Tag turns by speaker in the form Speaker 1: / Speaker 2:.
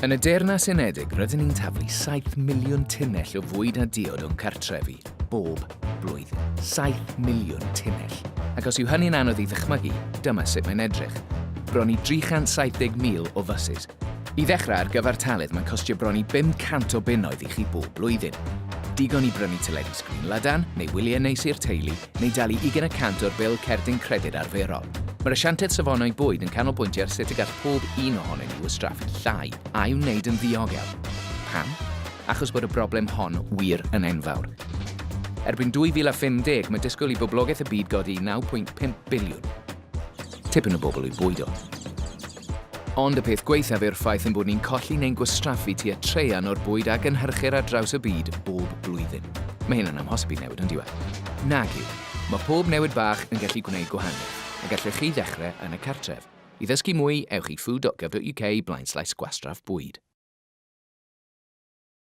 Speaker 1: Yn y Deyrnas Unedig, rydyn ni'n taflu 7 miliwn tunnell o fwyd a diod o'n cartrefi bob blwyddyn. 7 miliwn tunnell. Ac os yw hynny'n anodd i ddychmygu, dyma sut mae'n edrych. Bron i 370,000 o fysus. I ddechrau, ar gyfartaledd, mae'n costio bron i 500 o bunnoedd i chi bob blwyddyn. Digon i brynu teledu sgrin lydan, neu wyliau neis i'r teulu, neu dalu ugain y cant o'r bil cerdyn credyd arferol. Mae'r Asiantaeth Safonau Bwyd yn canolbwyntio ar sut y gall pob un ohonyn ni wastraffu llai, a'i wneud yn ddiogel. Pam? Achos bod y broblem hon wir yn enfawr. Erbyn 2050, mae disgwyl i boblogaeth y byd godi i 9.5 biliwn. Tipyn o bobl i'w bwydo. Ond y peth gwaethaf yw'r ffaith ein bod ni'n colli neu'n gwastraffu tua traean o'r bwyd a gynhyrchir ar draws y byd bob blwyddyn. Mae hyn yn amhosib i newid, on'd yw e? Nag yw. Mae pob newid bach yn gallu gwneud gwahaniaeth, a gallech chi ddechrau yn y cartref. I ddysgu mwy, ewch i food.gov.uk blaenslaes gwastraff bwyd.